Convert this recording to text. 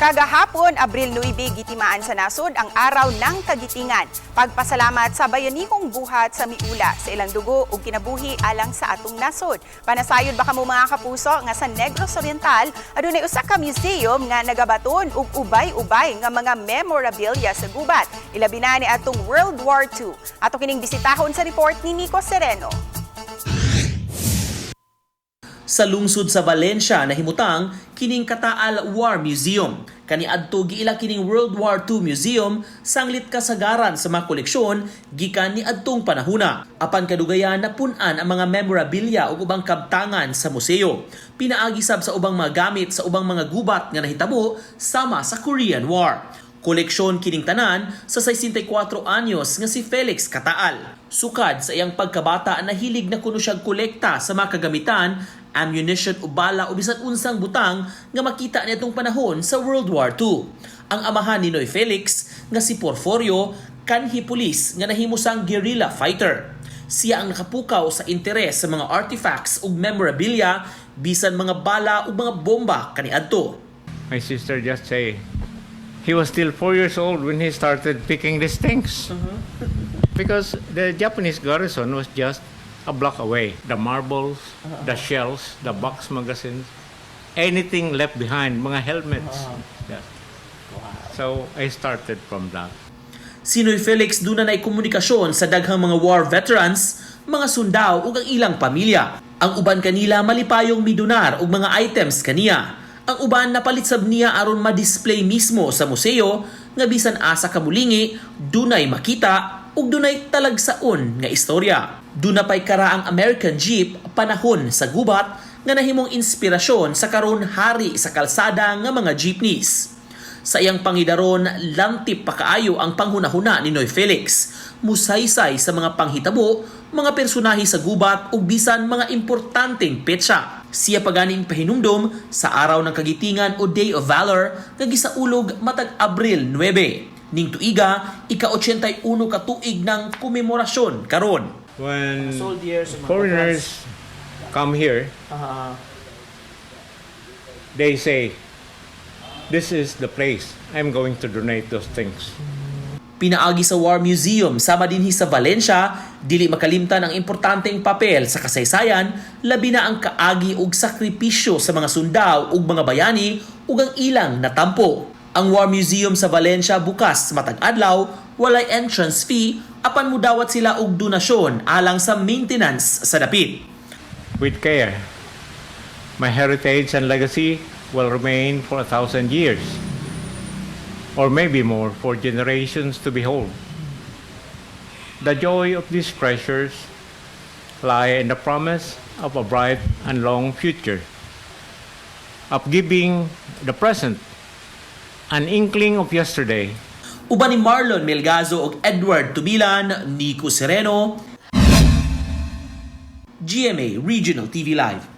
Kagahapon, Abril 9, gitimaan sa nasod ang Araw ng Kagitingan. Pagpasalamat sa bayanihong buhat sa miula sa ilang dugo ug kinabuhi alang sa atong nasod. Panasayod ba kamo, mga kapuso, nga sa Negros Oriental adunay usa ka museum nga nagabaton og ubay-ubay nga mga memorabilia sa gubat, ilabi na ni atong World War II? Ato kining bisitahon sa report ni Nico Sereno. Sa lungsod sa Valencia nahimutang kining Kataal War Museum. Kaniadto giila kining World War II Museum sanglit kasagaran sa mga koleksyon gikan niadtong panahuna. Apan kadugayan napun-an ang mga memorabilia ug ubang kabtangan sa museo. Pinaagi sab sa ubang mga gamit sa ubang mga gubat nga nahitabo sama sa Korean War. Koleksyon kining tanan sa 64 anyos nga si Felix Kataal. Sukad sa iyang pagkabata, nahilig na kuno siyang kolekta sa mga kagamitan, ammunition o bala o bisan unsang butang nga makita niadtong panahon sa World War II. Ang amahan ni Noy Felix nga si Porforio kanhi pulis nga nahimo sang guerrilla fighter. Siya ang nakapukaw sa interes sa mga artifacts ug memorabilia, bisan mga bala ug mga bomba kaniadto. My sister just say, he was still 4 years old when he started picking these things. Because the Japanese garrison was just a block away. The marbles, the shells, the box magazines, anything left behind, mga helmets. Yeah. So I started from that. Si Noy Felix duna na komunikasyon sa daghang mga war veterans, mga sundao ug ang ilang pamilya. Ang uban kanila malipayong midonar og mga items kaniya. Ang uban napalit sab niya aron ma-display mismo sa museo nga bisan asa ka mulingi dunay makita ug dunay talagsaon nga istorya. Duna pay karaang American Jeep panahon sa gubat nga nahimong inspirasyon sa karon hari sa kalsada nga mga jeepneys. Sa iyang pangidaron, lantip pa kaayo ang panghunahuna ni Noy Felix. Musaysay sa mga panghitabo, mga personahe sa gubat ug bisan mga importanteng petsa. Siya paganing pahinumdom sa Araw ng Kagitingan o Day of Valor nga gisaulog matag Abril 9. Ning tuiga, ika-81 ka tuig ng komemorasyon karon. When Soldiers, mga foreigners come here, they say, "This is the place I'm going to donate those things." Pinaagi sa War Museum sama dinhi sa Valencia, dili makalimtan ang importanteng papel sa kasaysayan, labi na ang kaagi ug sakripisyo sa mga sundao ug mga bayani ug ang ilang natampo. Ang War Museum sa Valencia bukas matag adlaw, walay entrance fee, apan mudawat sila og donasyon alang sa maintenance sa dapit. With care, my heritage and legacy will remain for 1,000 years, or maybe more, for generations to behold. The joy of these treasures lie in the promise of a bright and long future, of giving the present an inkling of yesterday. Uban ni Marlon Melgazo ug Edward Tubilan, Nico Sereno, GMA Regional TV Live.